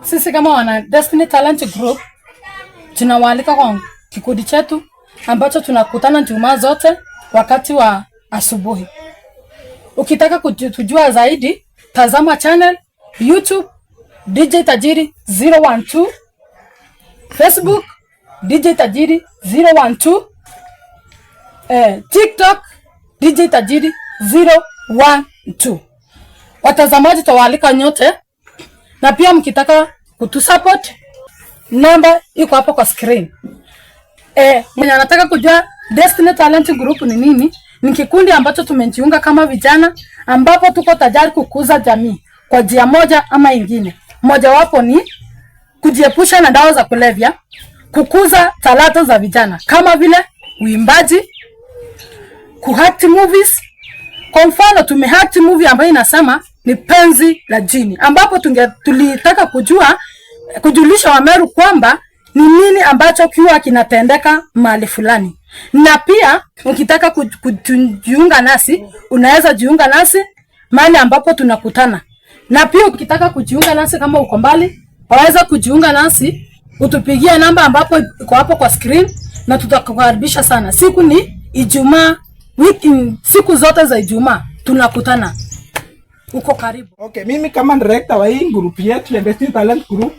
Sisi kama wana Destiny Talent Group tunawaalika kwa kikundi chetu ambacho tunakutana Jumaa zote wakati wa asubuhi. Ukitaka kujua zaidi, tazama channel YouTube DJ Tajiri 012, Facebook DJ Tajiri 012, TikTok DJ Tajiri 012. Watazamaji tawaalika nyote, na pia mkitaka kutusupport namba iko hapo kwa screen. Mwenye anataka kujua Destiny Talent Group ni nini? Ni kikundi ambacho tumejiunga kama vijana ambapo tuko tayari kukuza jamii kwa njia moja ama ingine. Mojawapo ni kujiepusha na dawa za kulevya, kukuza talanta za vijana kama vile uimbaji, kuact movies. Kwa mfano tumeact movie ambayo inasema ni Penzi la Jini, ambapo tulitaka kujua kujulisha Wameru kwamba ni nini ambacho kiwa kinatendeka mahali fulani. Na pia ukitaka kujiunga nasi unaweza jiunga nasi mahali ambapo tunakutana. Na pia ukitaka kujiunga nasi kama uko mbali, waweza kujiunga nasi, utupigie namba ambapo iko hapo kwa screen na tutakukaribisha sana. Siku ni Ijumaa, wiki siku zote za Ijumaa tunakutana. Uko karibu. Okay, mimi kama director wa hii group yetu ya Destiny Talent Group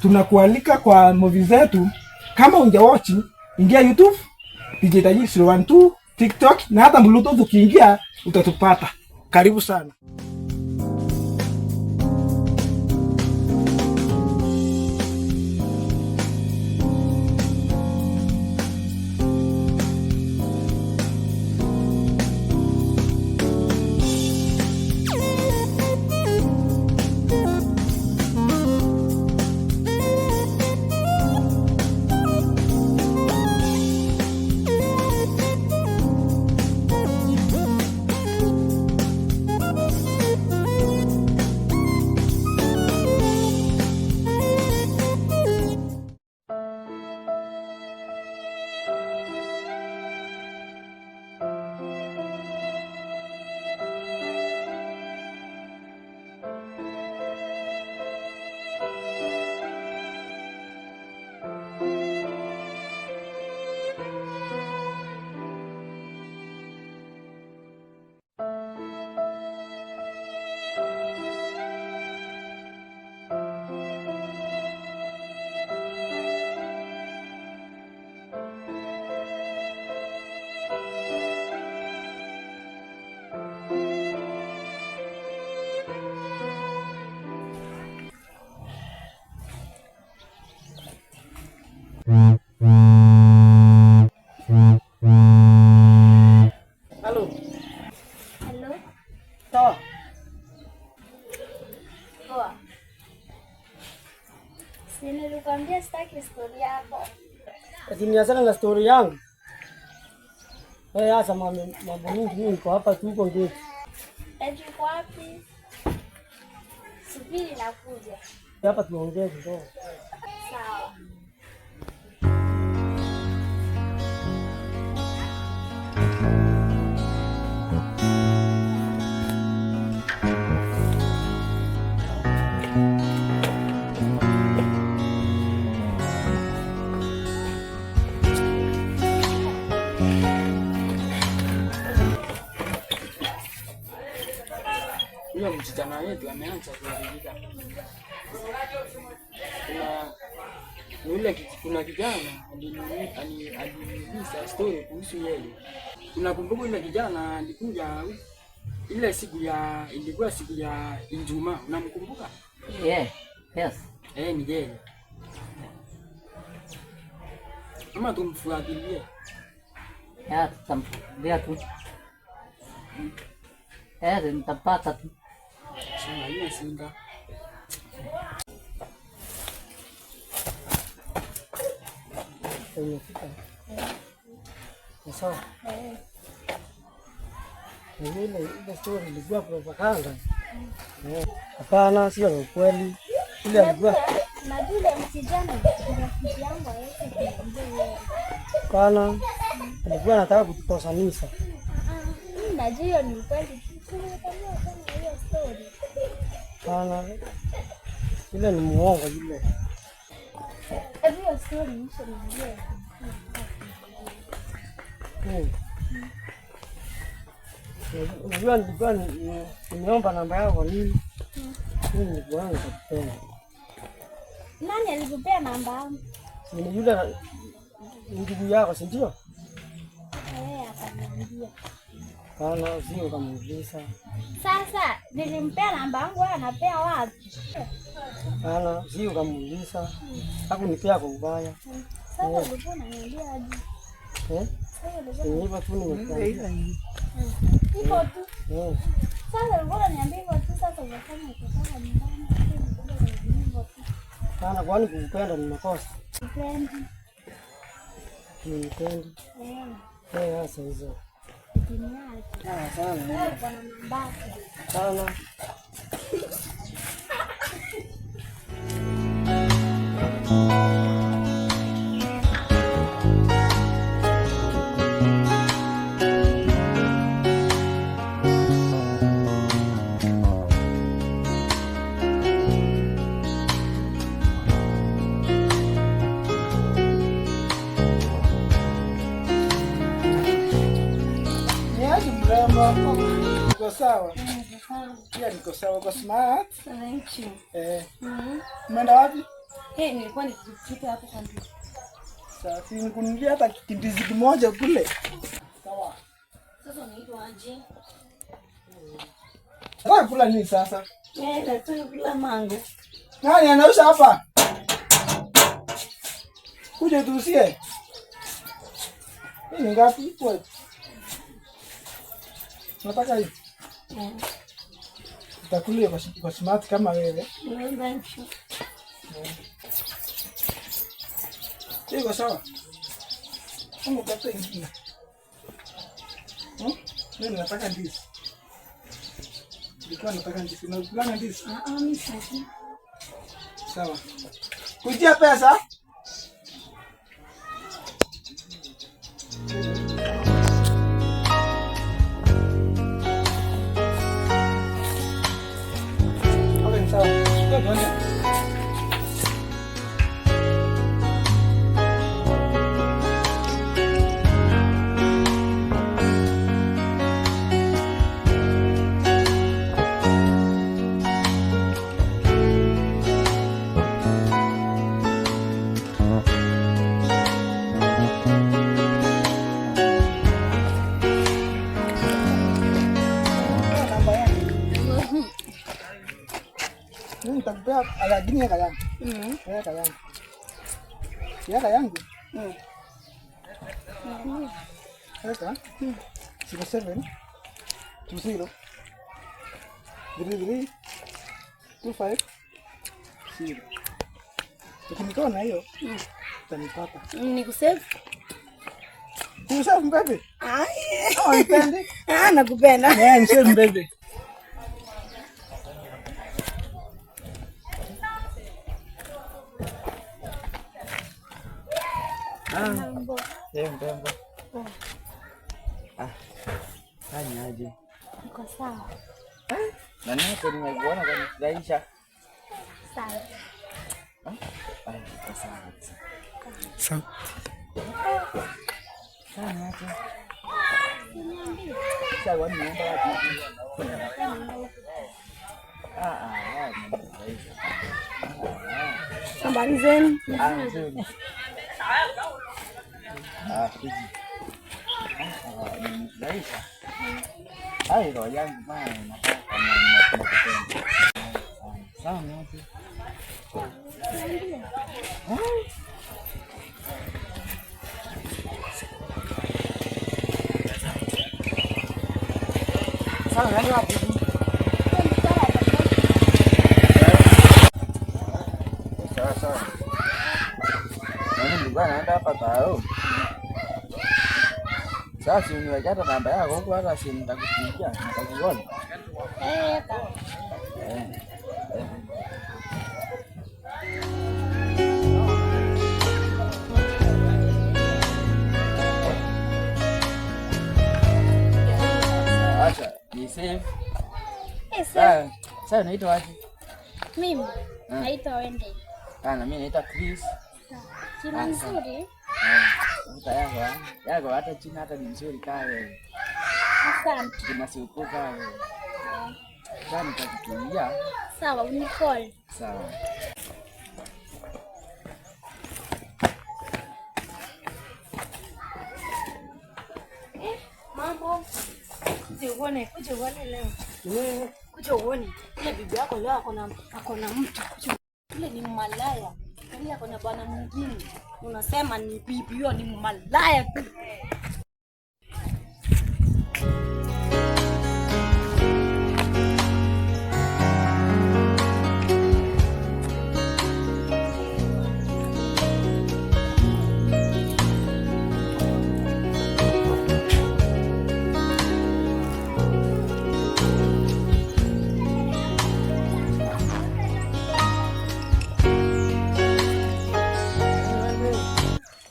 tunakualika kwa movie zetu. Kama unjawatch, ingia YouTube DJ Tajiri 012, TikTok na hata Bluetooth ukiingia utatupata. Karibu sana. Halo. Halo. Sawa. Poa. Si nilikwambia sitaki story yako. Ati niachana na story yangu. Wewe acha mambo mingi, mimi niko hapa tu huko ngeti. Eti uko wapi? Subiri nakuja. Hapa tunaongea kidogo. Sawa. Huyo msichana wetu ameanza kuharibika. Kuna kijana aliniuliza story kuhusu yeye. Unakumbuka yule kijana alikuja ile siku ya, ilikuwa siku ya Ijumaa, unamkumbuka? Yeah, yes. Ni yeye. Ama tumfuatilie. Yeah, tutamfuatilia tu. Nitampata tu. Sawa, haina shida. Imefika. Ni sawa. Ni ile story ilikuwa propaganda. Hapana, sio ukweli. Ile alikuwa Na yule msijana rafiki yangu hawezi kuniambia yeye. Hapana, alikuwa anataka kutukosanisha. Mimi najua hiyo ni ukweli. Tumekwambia sana hiyo story. Hapana. Yule ni muongo yule. Hebu hiyo story iishe niambie. Unajua nilikuwa nimeomba namba yako kwa nini? Mimi nilikuwa nakupenda. Nani alikupea namba yangu? Si ni yule ndugu yako, si ndio? Eh, akaniambia. Hapana, sio ukamuuliza. Sasa nilimpea namba yangu, wewe anapea wapi? Hapana, sio ukamuuliza. Hakunipea kwa ubaya. Sasa ulikuwa unaniambia aje? Eh? Sasa ulikuwa Ni hivyo tu nimekuambia. hivyo tu. Eh. Sasa ulikuwa unaniambia hivyo tu, sasa umefanya kutoka nyumbani. Hivyo tu. Hapana, kwani kukupenda ni makosa? Sipendi. Unipendi. Eh, Eh, sasa hizo. niache. Ah, sana. Wewe uko na namba yake. Sana. Ni aje mrembo? Uko sawa? Pia niko sawa, uko smart. Thank you. Eh. Umeenda wapi? Hey, nilikuwa nikipita hapo kwa ndugu. Safi, nikununulia hata kindizi kimoja kule. Sawa. Sasa unaitwa aje? Nataka kula nini sasa? Eh, nataka kula mango. Nani anausha hapa? Kuja tuusie. Hii ni ngapi? Kwa. Nataka hii. Utakulia kwa smart kama wewe. Thank you. Hii iko sawa. Kama utapata ingine. Mimi nataka ndizi. Nilikuwa nataka ndizi. Unakula ndizi? Ah, mimi sasa. Sawa. Kujia pesa? Okay, sawa. Tuende, tuende. Namba yangu. Mimi nitakupea lakini weka yangu. Weka yangu. Weka yangu. Weka. 07 20 33 25 0. Ukinitoa na hiyo utanipata. Nikusave? Usave mbebe. Ai. Oh, nipendi. Ah, nakupenda. Eh, nisave mbebe. Eh, mrembo. Ah. Fanya aje? Niko sawa. Na nini nimekuona kanifurahisha. Sawa. Ai, niko sawa kabisa. Sawa. Fanya aje? Niambie. Sasa kwani nienda wapi? Ah, ah, nimefurahisha. Habari zenu? Ah, nzuri. Ah, kuji. Ah, nimefurahisha. Ai, roho yangu bana inataka na ninakupenda. Sawa, aje? Sawa, nani wapi? Sawa, sawa. Nani nilikuwa naenda hapa tao. Sasa si uniweke hata namba yako huko, hata si nitakupigia, nitakuona. Eh, Eh. Eh. Acha, ni safe. Eh, sawa. Sasa unaitwa aje? Mimi Naitwa Wendy. Ah, na mimi naitwa Chris. Jina nzuri. Mta yako, yako hata chini hata ni mzuri kaa wewe. Asante. Jina siuko kaa wewe. Sasa nitakutumia. Sawa, unicall. Sawa. Mambo. Kuja uone, kuja uone leo. Kuja uone. Ile bibi yako leo ako na mtu. Kuja. Ile ni malaya. Ile ako na bwana mwingine. Unasema ni bibi, hiyo ni malaya tu.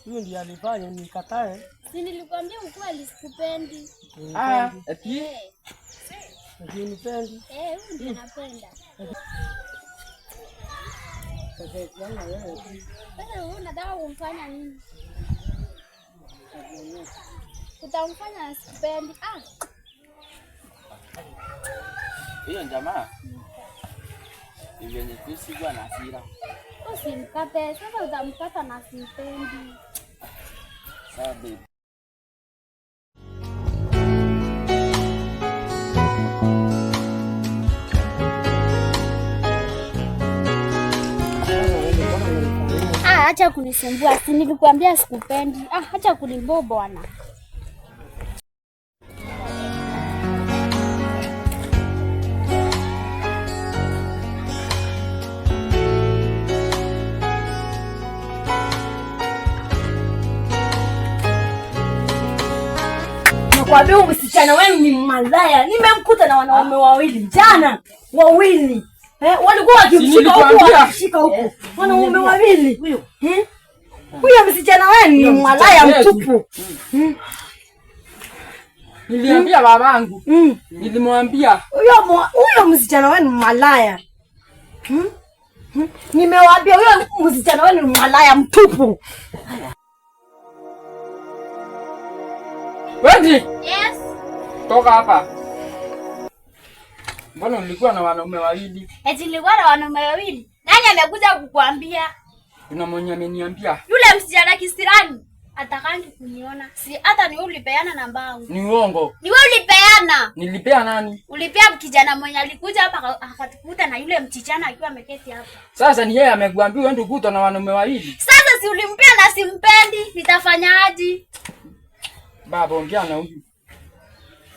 Huyo ndiye alifanya nikatae. Si nilikwambia ukweli sikupendi. Ah, eti Eh, Unipendi. eh, huyu ndiye napenda. Sasa wewe unataka kumfanya nini? Utamfanya na sikupendi. Ah, hiyo jamaa. Hivi yenye tu sikuwa na hasira. Usimkate. Sasa utamkata na simpendi. Sawa babe. Ah, acha kunisumbua. Si nilikwambia sikupendi. Ah, acha kuniboa bwana. Nakwambia huyu msichana wenu ni malaya. Nimemkuta na wanaume wawili jana, wawili. Eh, walikuwa wakimshika huku nilikwambia. wakimshika huku. Wanaume wawili. Eh? Huyo msichana wenu ni malaya wetu. mtupu. Niliambia babangu. Nilimwambia Huyo msichana wenu malaya. Hmm? Hmm? Nimewaambia huyo msichana wenu ni malaya mtupu. Wendy, Yes. toka hapa. Mbona ulikuwa na wanaume wawili? Eti nilikuwa na wanaume wawili. Nani amekuja kukuambia? Kuna mwenye ameniambia. Yule msichana kisirani atakangi kuniona. Si hata ni wewe ulipeana namba yangu. Ni uongo. Ni wewe ulipeana. Nilipea nani? Ulipea kijana mwenye alikuja hapa akatukuta na yule mchichana akiwa ameketi hapa. Sasa ni yeye amekuambia uende ukutwa na wanaume wawili. Sasa si ulimpea na simpendi, nitafanyaje? Baba, ongea na huyu.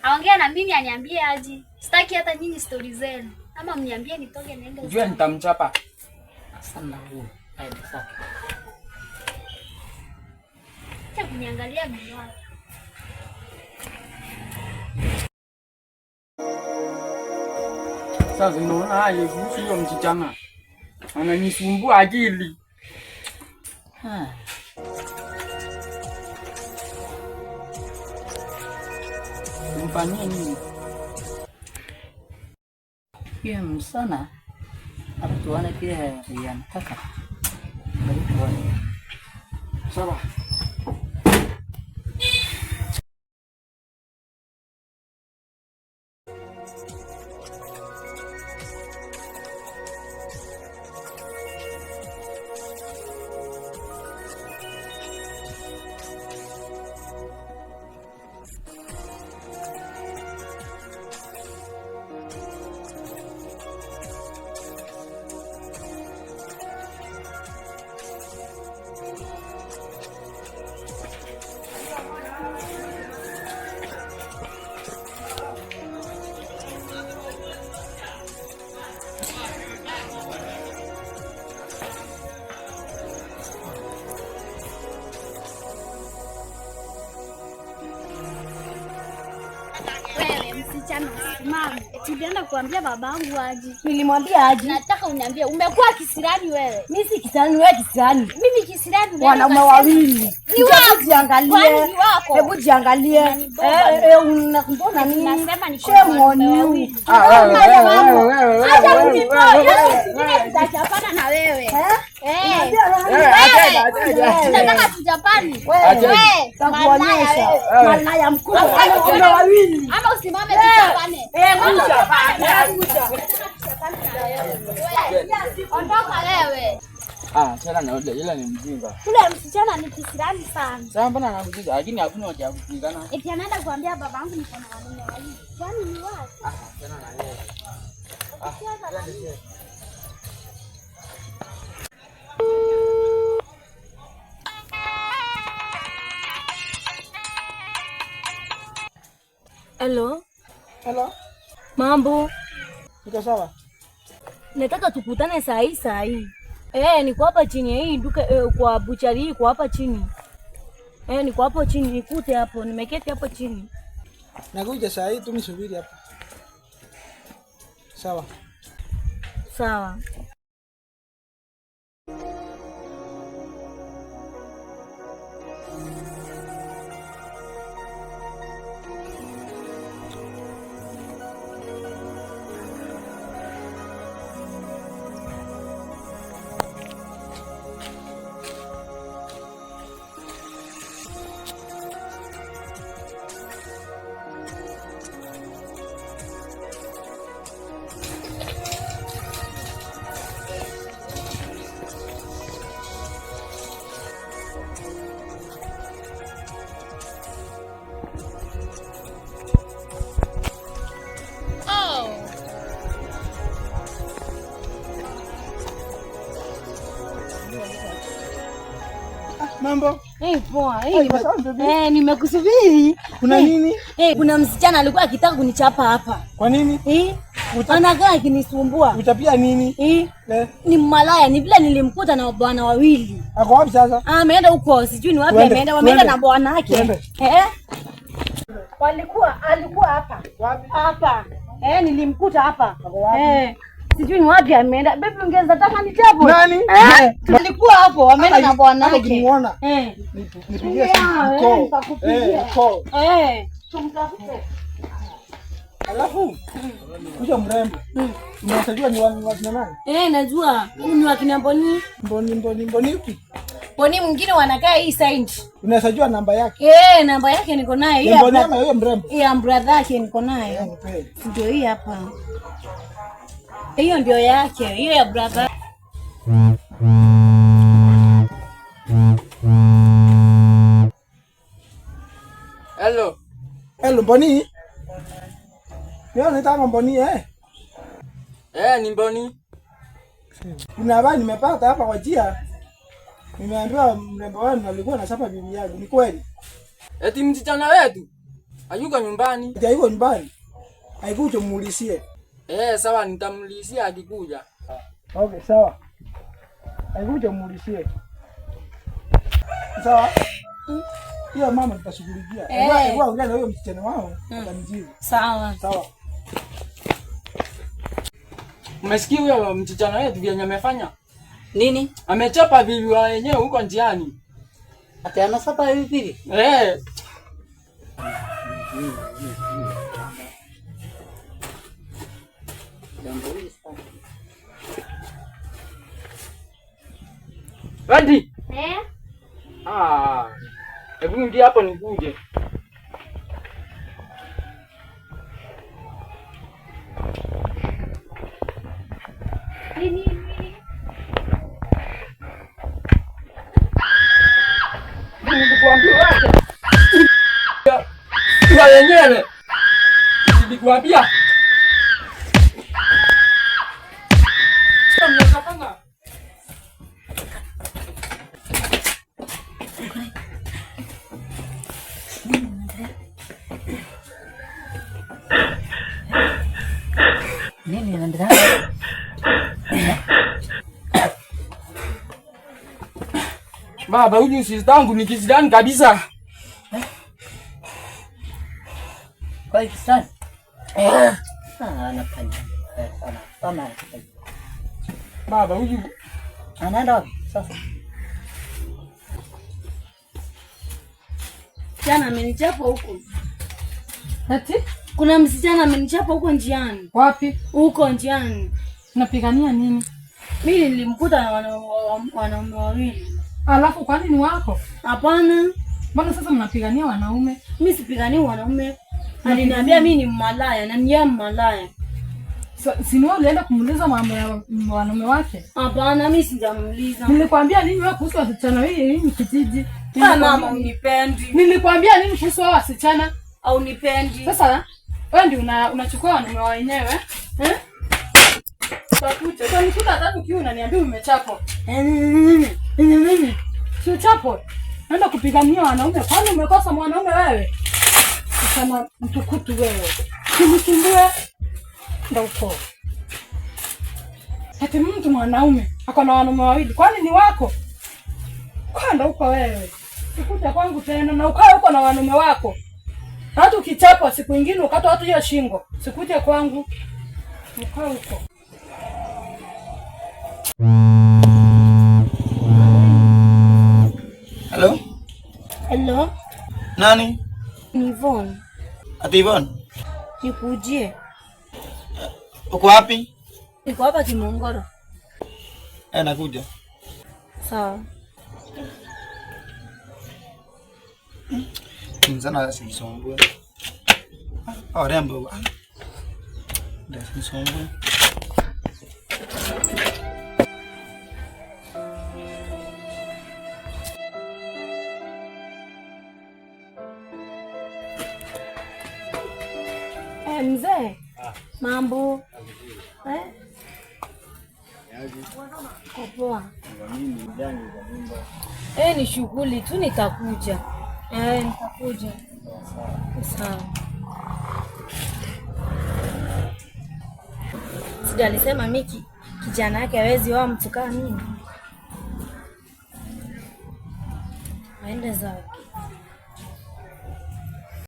Aongea na mimi aniambie aje. Sitaki hata nyinyi stori zenu. Ama mniambie nitoke niende. Ujue nitamchapa. Asante huyo. Aende zake. Acha kuniangalia vibaya. Sasa unaona haya kuhusu huyo msichana. Ananisumbua akili. Ah. Umfanyie nini? Hiyo msichana hapo tuone kile anataka. Bali tuone. Sawa. msichana simama. Tulienda kuambia babangu aje. Nilimwambia aje. Nataka uniambie umekuwa kisirani wewe. Mimi si kisirani, wewe kisirani. Mimi kisirani unaenda Wanaume ukasema- wawili. Ni wako. Hebu jiangalie. Kwani ni wako? Hebu jiangalie. Unanibomba. Eh, eh, unakumbona nini? Nasema niko na Shame on wanaume you. wawili. Ah, wewe, wewe, wewe, wewe, Acha wewe, kunitoa. wewe, Hiyo siku tutachapana na wewe. Eh. Eh, acha, acha, acha. Tunataka tujapani. Acha. Wewe, Takuonyesha. malaya wewe. Malaya mkubwa. Wanaume wawili. Ama usimame tuchapane. Eh, Ama kuja. tuchapane. Kuja. Wewe, ondoka wewe. Ah, chana na yule, yule ni mjinga. Ule msichana ni kisirani sana. Sasa mbona anakujiza? Lakini hakuna hoja ya kupigana. Eti anaenda kuambia babangu niko na wanaume wawili. Kwani ni wapi? Chana na yeye. Hello, Hello, mambo. niko sawa. Nataka tukutane saa hii saa hii. Eh, niko hapa chini ya hii duka kwa buchari hii kwa hapa chini. Eh, niko hapo chini, nikute hapo, nimeketi hapo chini. Nakuja saa hii tu, nisubiri hapa. Sawa. Sawa. Mambo. Eh, poa. Hey, what's up, baby? Eh, nimekusubiri. Kuna nini? Eh, kuna msichana alikuwa akitaka kunichapa hapa. Kwa nini? Eh? Anakaa akinisumbua. Utapia nini? Eh? Eh, Ni malaya, ni vile nilimkuta na bwana wawili. ako wapi sasa? Ah, ameenda huko, sijui ni wapi Tuende, ameenda, wameenda tuende. na bwana yake. Tuende. Eh? Walikuwa alikuwa hapa. Wapi? Hapa. Eh, nilimkuta hapa. Ako wapi? Eh. Sijui ni wapi ameenda. Baby ungeweza taka nichapo. Nani? Eh, tulikuwa hapo, wameenda Hata na bwana hata yake. ukimuona. Eh. Nipigie Yeah, simu. eh, Call. nitakupigia. Eh, call. Eh. Tumtafute. Alafu kuja mrembo. Unajua ni wa kina nani? Eh, najua. Huyu ni wakina Mboni. Mboni mboni mboni upi? Mboni mwingine wanakaa hii side. Unaweza jua namba yake. Eh, namba yake niko nayo. Hii Ni mboni hapa. ama huyo mrembo? Ya brother yake niko nayo. Eh, nipe. Ndio hii hapa. Hiyo ndio yake, hiyo ya brother. Hello. Hello Mboni. Leo naitaka Mboni eh. Eh, ni Mboni. Kuna habari nimepata hapa kwa njia. Nimeambiwa mrembo wenu alikuwa anachapa bibi yangu. Ni kweli? Eti msichana wetu hayuko nyumbani. Ati hayuko nyumbani. Haikuja muulizie. Eh, sawa nitamulizia akikuja. Okay, sawa. Haikuja muulizie. Sawa? Hiyo mama tutashughulikia. Eh. Hebu ongea na huyo msichana wao atamjibu. Sawa. Sawa. Umesikia huyo msichana wetu vyenye amefanya? Nini? Amechapa bibi wa wenyewe huko njiani. Ati anasapa hivi pili? Eh, Jambo hili sana. Radi. Eh? Ah. Hebu ingia hapo nikuje. Ni nini? Nilikuambia wewe. Kwa wenyewe. Nilikuambia. Mnakapanga. Nini inaendelea? Baba, huyu sister yangu ni kisirani kabisa. Kwa hiyo kisirani. Eh. Ah, anafanya. Sana sana. Baba huyu Anaenda wapi sasa? Msichana amenichapa huko. Ati? Kuna msichana amenichapa huko njiani. Wapi? Huko njiani. Unapigania nini? Mimi nilimkuta na wanaume wawili. Alafu kwani ni wako? Hapana, Mbona sasa mnapigania wanaume? mimi sipiganii wanaume. Aliniambia mimi ni malaya na ni yeye malaya. So, si ni wewe ulienda kumuuliza mambo ya wanaume wake? Hapana, mimi sijamuuliza. Nilikwambia nini wewe kuhusu wasichana hii hii kijiji? Ah, mama unipendi. Nilikwambia nini kuhusu hao wasichana? Au nipendi. Sasa wewe ndio unachukua wanaume wa wenyewe, eh? Utakuja. Utanikuta hata ukiwa unaniambia umechapwa. Si uchapo. Naenda kupigania wanaume. Kwani umekosa mwanaume wewe? Msichana mtukutu wewe. Simsumbue. Ndio uko. Ati mtu mwanaume ako na wanaume wawili. Kwani ni wako? Kwenda huko wewe. Sikuja kwangu tena na ukae huko na wanaume wako. Hata ukichapwa siku ingine ukatwa hata hiyo shingo. Sikuje kwangu. Ukae huko. Hello? Hello, Nani? ni Yvonne. Ati Yvonne? Nikujie. Uko wapi? Niko hapa Kimongoro. Eh, nakuja. Sawa. Mzana asinisumbue. Ah, rembo. Ah. Ndio asinisumbue. Eh, mzee. Mambo. Eh? Uko poa. Eh, ni shughuli tu nitakuja. Eh, nitakuja. Sawa. Sija alisema mimi kijana yake hawezi oa mtu kama mimi. Aende zake.